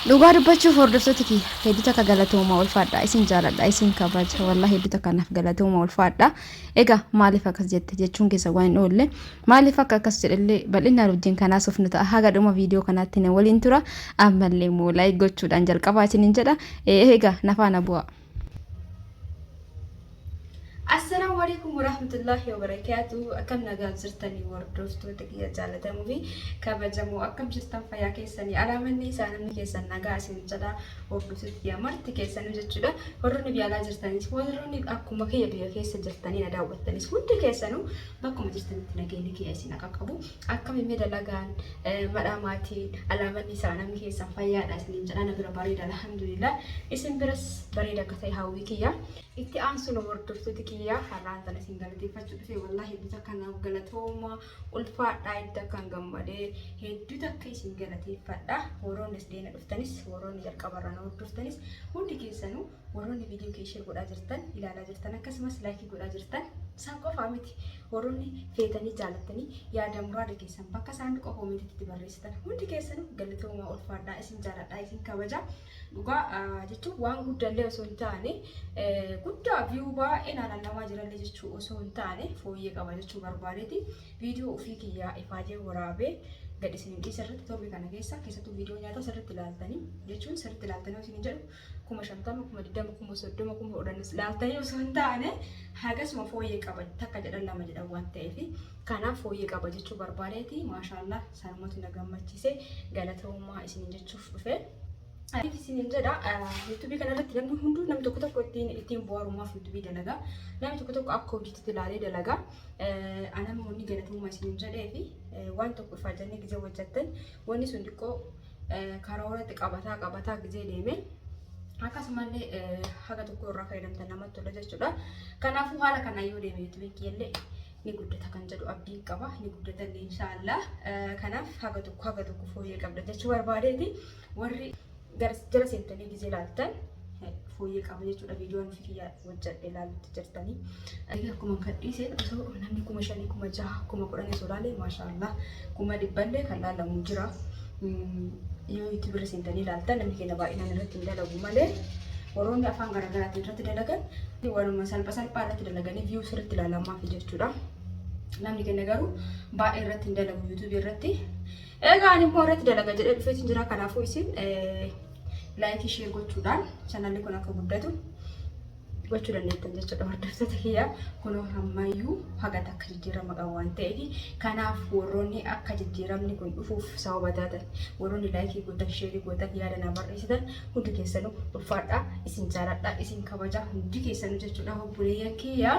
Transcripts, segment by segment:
Dhugaa dubbachuuf hordoftoota kiyya hedduu takka galatooma ulfaadha, isin jaaladha, isin kabaja. Wallahi hedduu takka naaf galatooma, ulfaadha. Egaa maaliif akkas jette jechuun keessa waan hin oolle, maaliif akka akkas jedhellee bal'inaan wajjin kanaa sufnu ta'a. Haga dhuma viidiyoo kanaatti na waliin tura. Ammallee immoo like gochuudhaan jalqabaa isiniin jedha. Egaa na faana bu'aa. Assalaamu alaikum warahmatullahi wabarakatuh. Akkam nagaa jirtanii, hordoftoota kiyya jaalatamuu fi kabajamoo? Akkam jirtan? Fayyaa keessanii? Alaamanni isaa namni keessan nagaa isin jedha, hordoftoota kiyya marti keessanuu jechuudha. Warroonni biyya alaa jirtanis, warroonni akkuma kiyya biyya keessa jirtanii na daawwattanis, hundi keessanuu bakkuma jirtanitti nageenyi kiyya isin akka qabu. Akkam himee dalagaan madhaa maatiin? Alaamanni isaa namni keessan fayyaadha isiniin jedha. Na bira bareeda, alhamdulillah. Isin biras bareeda akka ta'e hawwii kiyya. Itti aansuun, hordoftoota kiyyaa, har'aan tana isin galateeffachuu dhufe. Wallaahi hedduu takka naaf galatooma, ulfaadhaa. Hedduu takkaan gammadee, hedduu takka isin galateeffadha. Warroonni as deena dhuftanis, warroonni jalqabarraa na hordoftanis, hundi keessanuu, warroonni viidiyoo kee share godhaa jirtan, ilaalaa jirtan, akkasumas like godhaa jirtan, isaan qofaa miti, warroonni feetanii jaalattanii yaada muraada keessan bakka saanduqa koomentiitti barreessitan, hundi keessanuu galatoomaa, ulfaadhaa. Isin jaaladhaa, isin kabaja. Dhugaa jechuun waan guddallee osoo hin taane, guddaa view baay'ee naannawaa jirallee jechuu osoo hin taane, fooyyee qaba jechuu barbaadeeti. Viidiyoo ofii kiyyaa ifaajee waraabee gad isin dhiisa irratti torbe kana keessa, keessattuu viidiyoo nyaataa sirriitti ilaaltanii jechuun, sirriitti ilaaltanii osoo hin jedhu, 50,000, 20,000, 30,000, 10,000 ilaaltanii osoo hin taane, hagasuma fooyyee qaba, takka jedhan, lama jedhan waan ta'eef, kanaaf fooyyee qaba jechuu barbaadeeti. Maashaallah, sanumatu na gammachiise, galatoomaa isin jechuuf dhufe. Aniif isiniin jedha, yuutuubii kanarratti namni hunduu, namni tokko tokko ittiin bohaarumaaf yuutuubii dalaga. Namni tokko tokko akka hojiitti ilaalee dalaga. Anammoo wanni galatoomaa isiniin jedhee fi waan tokko ifaajanii gizee hojjettan, wanni sun xiqqoo karooratti qabataa qabataa gizee deeme, akkasumallee haga tokko irraa fayyadamtan namatti tola jechuudha. Kanaafuu haala kanaan yoo deeme yuutuubiin kiyyallee ni guddata kan jedhu abdiin qaba. Ni guddata illee inshaallah. Kanaaf haga tokko fooyyee qabda jechuu barbaadeeti. Warri jala seentanii gizee ilaaltan fooyyee qaba jechuudha. Viidiyoon ofii kiyya hojjedhe ilaalutti jirtanii. Egaa akkuma kan dhiiseen osoo namni 5,000, 6,000, 10,000 osoo ilaale, maashaallah, 100,000llee kan laalamu jira. Yoo itti bira seentanii ilaaltan, namni keenya baay'inaan irratti hin dalagu malee, warroonni afaan garaagaraatiin irratti dalagan waanuma salpha salphaa irratti dalaganii view sirriitti ilaalamaaf jechuudha. Namni keenya garuu baay'ee irratti hin dalagu yuutuubii irratti. Egaa ani immoo irratti dalaga jedhee dhufeetiin jira. Kanaafuu isin like, share gochuudhaan chaanalli kun akka guddatu gochuu dandeettan jechuudha, hordoftoota kiyya. Kunoo ammayyuu haga takka jijjiirama qaba waan ta'eef, kanaaf warroonni akka jijjiiramni kun dhufuuf sababa taatan, warroonni like gootan, share gootan, yaada naa barreessitan, hundi keessanuu ulfaadhaa. Isin jaaladhaa, isin kabajaa hundi keessanuu jechuudha, obboleeyyan kiyya.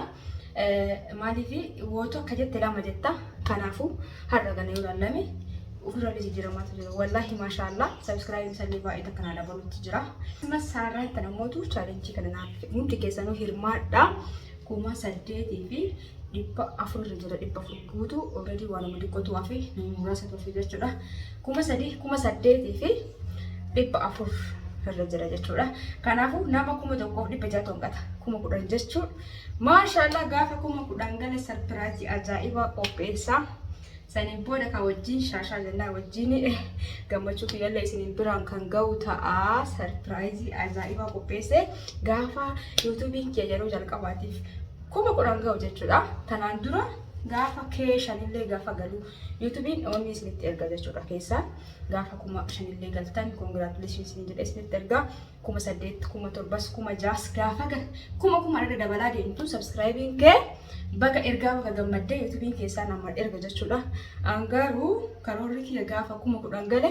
Maaliif wootu akka jette lama jetta. Kanaafuu har'a gana yoo ilaalame ofirrallee jijjiiramaatu jira. Wallaahi maashaallah, subscribe isallee baay'ee takka naa dabaluutti jira. Akkasumas saarraa itti namootu challenge kana naaf hundi keessanuu hirmaadha. 8,400 irra jira, 400 guutuu already waanuma xiqqootu hafe, nama muraasatu hafe jechuudha. 3,000, 8,400 irra jira jechuudha. Kanaafuu nama 1,600 hanqata. 10,000 jechuudha. Maashaallah, gaafa 10,000 gale surprise ajaa'ibaa qopheessaa. Saniin booda kan wajjin shaashaa jennaa, wajjin gammachuu kiyyallee isiniin biraan kan ga'u ta'a. Surprise ajaa'ibaa qopheesse gaafa yuutuubiin kiyya yeroo jalqabaatiif 10,000 ga'u jechuudha. Tanaan dura gaafa kee shanillee gaafa galu yuutuubiin onni isinitti erga jechuudha keessaa. Gaafa 5,000llee galtan congratulations isin jedhe isinitti erga. 8,000, 7,000s, 6,000s gaafa kuma kuma irra dabalaa deemtu, subscribeiin kee baga ergaa baga gammaddee yuutuubiin keessaa nama erga jechuudha. An garuu karoorri kiyya gaafa 10,000 gale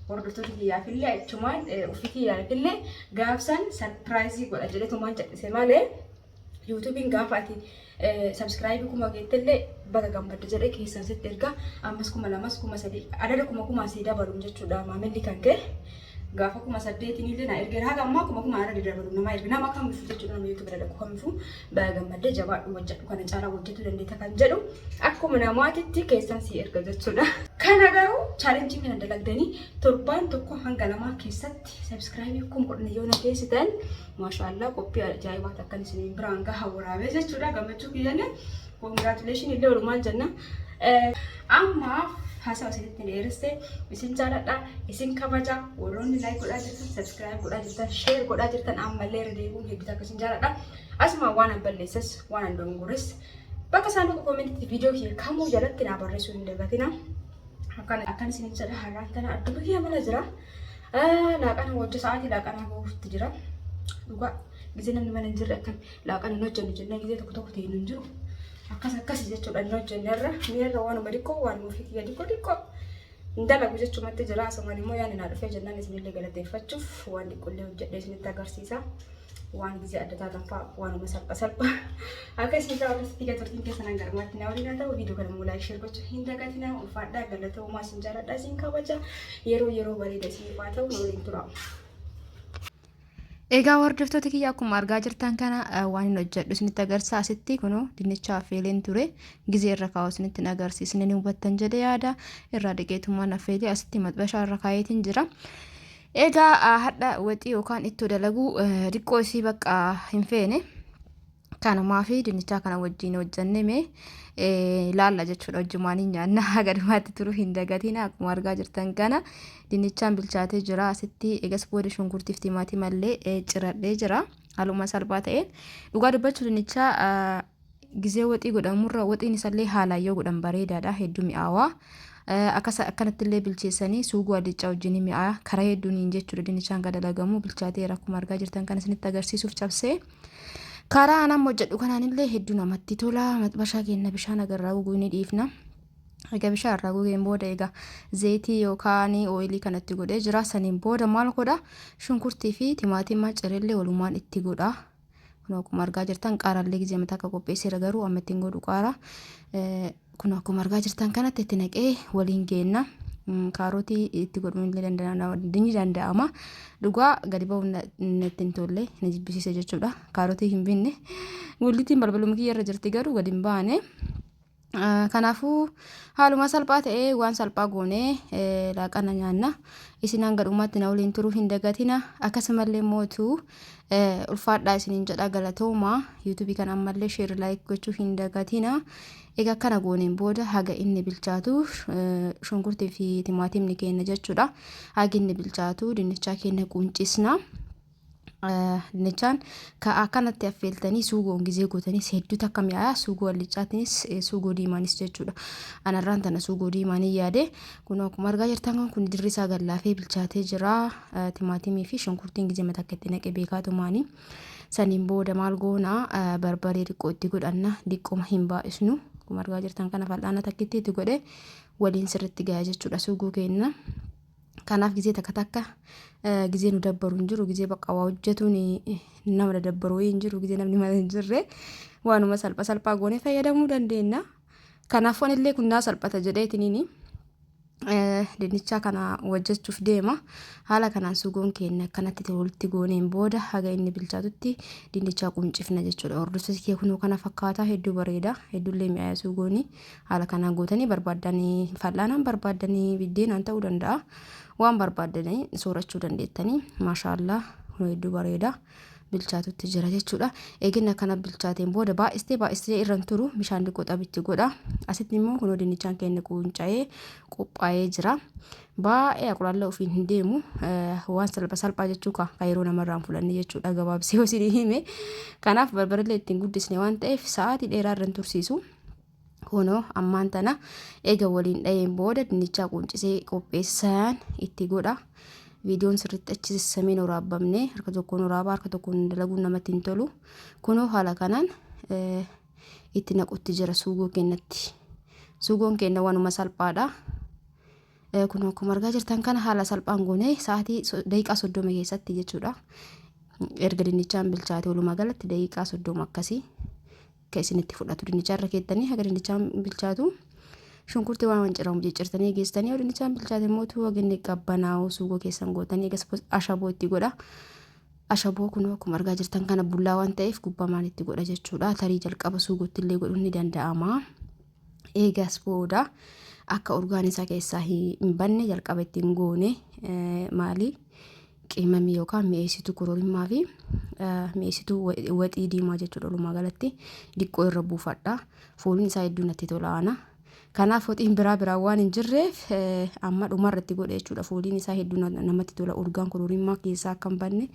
hordoftoota kiyyaafillee, achumaan ofii kiyyaafillee gaafsan surprise godha jedhetumaan cal'ise malee, yuutuubiin gaafa ati subscribe kuma geettellee baga gammadde jedhee keessan sitti erga. Ammas 2,000s, 3,000, adada kuma kumaan sii dabaluun jechuudha. Maamilli kan kee gaafa 8,000 illee na ergeera. Haga ammaa kuma kuma irra dabalu nama erga, nama kamiifuu jechuudha. Nama yuutuubii dalagu kamiifuu baga gammaddee, jabaadhu, hojjedhu, kana caalaa hojjetuu dandeetta kan jedhu akkuma namaatitti keessan sii erga jechuudha. Kana garuu challenge kana dalagdanii torbaan 1 hanga 2 keessatti subscribe 10,000 yoo na geessitan, maashaallah, qophii ajaa'ibaa takkan isiniin biraan gaha waraabee jechuudha. Gammachuu kiyyallee congratulation illee walumaan jenna. Ammaaf Haasawa isinitti dheeresse. Isin jaaladha, isin kabaja. Warroonni like godhaa jirtan, subscribe godhaa jirtan, share godhaa jirtan, ammallee irra deebi'uun hedduu takka isin jaaladha. Asuma waan an balleesses, waan an dogongores bakka saanduqa koomentiitti viidiyoo kiyya kamuu jalatti naa barreessuu hin dagatina. Akkan isin jedha, har'aan tana adduma kiyya mala jira. Laaqana hojii sa'aatii laaqanaa bahuutti jira. Dhugaa gizee namni mana hin jirre akkan laaqana hin hojjennu jennee gizee tokko tokko ta'e hin jiru. Akkas akkasi jechuudha, hin hojjenne irra miirra waanuma xiqqoo, waanuma ofii kiyya xiqqoo xiqqoo hin dalagu jechumatti jira. Asumaan immoo yaadni naa dhufee jennaan isinillee galateeffachuuf waan xiqqoollee hojjedhee isinitti agarsiisa. Waan gizee adda taatan fa'a waanuma salpha salpha. Akka isin ta'u akkasitti egaa turtiin keessan hanga dhumaatti na waliin haa ta'u. Viidiyoo kana immoo like, share gochuu hin dagatinaa. Ulfaadhaa, galatoomaa, isin jaaladha, isin kabaja. Yeroo yeroo bareeda isiniif haa ta'u, na waliin tura. Egaa hordoftoota kiyya, akkuma argaa jirtan kana waan hin hojjedhu isinitti agarsiisa. Asitti kunoo dinnicha affeeleen ture. Gizee irra kaa'u isinitti hin agarsiisne, ni hubattan jedhee yaada. Irraa dhiqeetummaan affeelee asitti maxbashaa irra kaa'eetiin jira. Egaa hadha waxii yookaan ittoo dalaguu xiqqoo isii bakka hin feene. Kanumaa fi dinnichaa kana wajjin hojjannee mee laalla jechuudha. Wajjumaan hin nyaanna, haga dhumaatti turuu hin dagatina. Akkuma argaa jirtan kana dinnichaan bilchaatee jira asitti. Egas booda shunkurtiif timaatimallee ciradhee jira haaluma salphaa ta'een. Dhugaa dubbachuu, dinnichaa gizee waxii godhamurra waxiin isallee haalaan yoo godhan bareedaadha, hedduu mi'aawaa. Akkas akkanatti illee bilcheessanii suuguu adiccaa wajjin mi'aa karaa hedduun hin jechuudha. Dinnichaan kan dalagamu bilchaateera, akkuma argaa jirtan kan isinitti agarsiisuuf cabsee. Karaa anaan hojjedhu kanaanillee hedduu namatti tola. Maxbashaa keenya bishaan agarraa goguu ni dhiifna. Egaa bishaan irraa gogeen booda egaa zayitii yookaan ooyilii kanatti godhee jira. Saniin booda maal godha? Shunkurtii fi timaatima cirillee walumaan itti godha. Kun akkuma argaa jirtan qaaraallee gizee mataa akka qopheesseera, garuu amma ittiin godhu qaara. Kun akkuma argaa jirtan kanatti itti naqee waliin geenna. Kaarotii itti godhuun illee ni danda'ama. Dhugaa gadi ba'uun natti hin tolle, na jibbisiise jechuudha. Kaarotii hin binne. Gullittiin balbaluma kiyya irra jirti, garuu gadi hin baane. Kanaafuu haaluma salphaa ta'ee waan salphaa goonee laaqana nyaanna. Isin hanga dhumaatti na waliin turuu hin dagatina. Akkasumallee mootuu ulfaadhaa isiniin jedha, galatooma. Yuutuubii kana ammallee share, like gochuu hin dagatina. Egaa akkana gooneen booda haga inni bilchaatu shunkurtii fi timaatimni keenya jechuudha. Haga inni bilchaatu dinnichaa keenya quncisna. Dinnichaan ka akkanatti affeeltanii suugoon gizee gootanis hedduu takka mi'aayaa, suugoo alliccaatiinis suugoo diimaanis jechuudha. Anarraan tana suugoo diimaanii yaade. Kun akkuma argaa jirtan kun dirri isaa gallaafee bilchaatee jira. Timaatimii fi shunkurtiin gizee mataa akka itti naqe beekaatumaani. Saniin booda maal goona? Barbaree xiqqoo itti godhanna, diqqoma, hin baay'isnu. Akkuma argaa jirtan kana fal'aana takkitti itti godhe waliin sirritti gaya jechuudha suugoo keenya. Kanaaf gizee takka takka gizee nu dabbaru hin jiru, gizee bakka waa hojjetuun nama dadabbaru wayii hin jiru, gizee namni mana hin jirre waanuma salpha salphaa goonee fayyadamuu dandeenya. Kanaaf wanillee kun naa salphata jedheetiniini dinnichaa kana hojjechuuf deema. Haala kanaan sugoon keenya akkanatti walitti gooneen booda haga inni bilchaatutti dinnichaa quncifna jechuudha. Hordoftoota kee, kunoo kana fakkaata, hedduu bareeda, hedduullee mi'aaya sugooni. Haala kanaan gootanii barbaaddanii fal'aanaan, barbaaddanii biddeenaan ta'uu danda'a. Waan barbaaddanii soorachuu dandeettanii. Maashaallah, kun hedduu bareeda. Bilchaatutti jira jechuudha. Eegina kana bilchaateen booda baay'istee baay'istee irra hin turu, bishaan xiqqoo xabitti godha. Asitti immoo kunoo dinnichaan keenya qunca'ee qophaa'ee jira. Baay'ee aqulaalla ofiin hin deemu, waan salpha salphaa jechuu ka yeroo namarraa hin fudhanne jechuudha gabaabsee yoo isin hime. Kanaaf barbarillee ittiin guddisne waan ta'eef sa'aatii dheeraa irra hin tursiisu. Kunoo ammaan tana eega waliin dhaheen booda dinnichaa quncisee qopheessaan itti godha. Viidiyoon sirriitti achi sissamee waraabamne, harka tokkoon waraabaa harka tokkoon dalaguun namatti hin tolu. Kunoo haala kanaan itti naqutti jira suugoo keenyatti. Suugoon keenya waanuma salphaadha. Kun akkuma argaa jirtan kana haala salphaan goonee sa'aatii daqiiqaa 30 keessatti jechuudha. Erga dinnichaan bilchaate walumaa galatti daqiiqaa 30 akkasii akka isinitti fudhatu. Dinnichaa irra keettanii haga dinnichaan bilchaatu shunkurtii waan ciramu ciccirtanii geessitanii, yoo dinnichaan bilchaate immoo haga inni qabbanaa'u suugoo keessan gootanii egas ashaboo itti godha. Ashaboo kun akkuma argaa jirtan kana bullaa waan ta'eef gubbaa maal itti godha jechuudha. Tarii jalqaba suugootti illee godhuun ni danda'ama. Eegas booda akka urgaan isaa keessaa hin banne jalqaba ittiin goone maali? Qimamii yookaan mi'eessituu kororimmaa fi mi'eessituu waxii diimaa jechuudha, walumaa galatti diqqoo irra buufadha. Fooliin isaa hedduu natti tola ana. Kanaaf hoxiin biraa biraa waan hin jirreef amma dhumarratti godhe jechuudha. Fooliin isaa hedduu namatti tola. Urgaan kororimmaa keessaa akka hin banne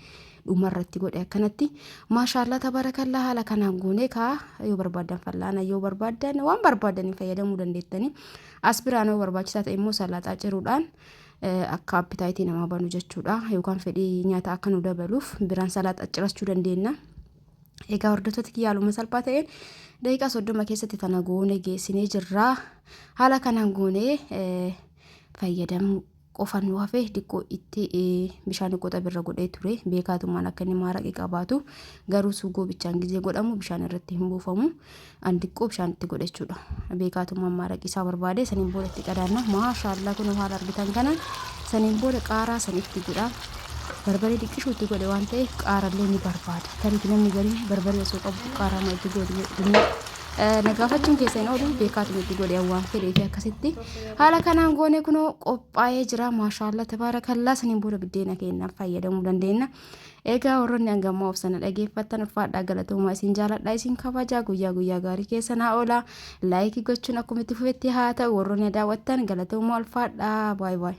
dhumarratti godhe akkanatti. Maashaallaa tabaarakallaa haala kanaan goonee kaa yoo barbaaddan fallaana yoo barbaaddan waan barbaaddan fayyadamuu dandeettanii. As biraan yoo barbaachisaa ta'e immoo salaaxaa ciruudhaan akka appitaayitii namaa banu jechuudha. Yookaan fedhii nyaataa akka nu dabaluuf biraan salaaxaa cirachuu dandeenya. Egaa hordoftoota kiyya haaluma salphaa ta'een daqiiqaa 30 keessatti tana goone geessinee jirra. Haala kanaan goonee fayyadamuu qofa nu hafe diqqoo itti bishaan xiqqoo xabirra godhee ture beekaatumaan akka inni maaraqii qabaatu garuu suugoo bichaan gizee godhamu bishaan irratti hin buufamu an diqqoo bishaan itti godhe jechuudha beekaatumaan maaraqii isaa barbaade saniin booda itti qadaanna maashaallaa kun haala argitan kanaan saniin booda qaaraa san itti godha barbaree diqqishuu itti godhe waan ta'eef qaarallee ni barbaada tarii namni gariin barbaree osoo qabu qaaraa ma itti godhu na gaafachuun keessa hin oolu beekaatuma itti godhe waan fedhee fi akkasitti haala kanaan goone kunoo qophaa'ee jira maashaallaa tabaarakallaa saniin booda biddeena keenyaaf fayyadamuu dandeenya. Egaa warroonni hangammaa obsana dhageeffattan ulfaadhaa galatoomaa isin jaaladha isin kabajaa guyyaa guyyaa gaarii keessa naa oola laayikii gochuun akkuma itti fufetti haa ta'u warroonni daawwattan galatoomaa ulfaadhaa baay baay.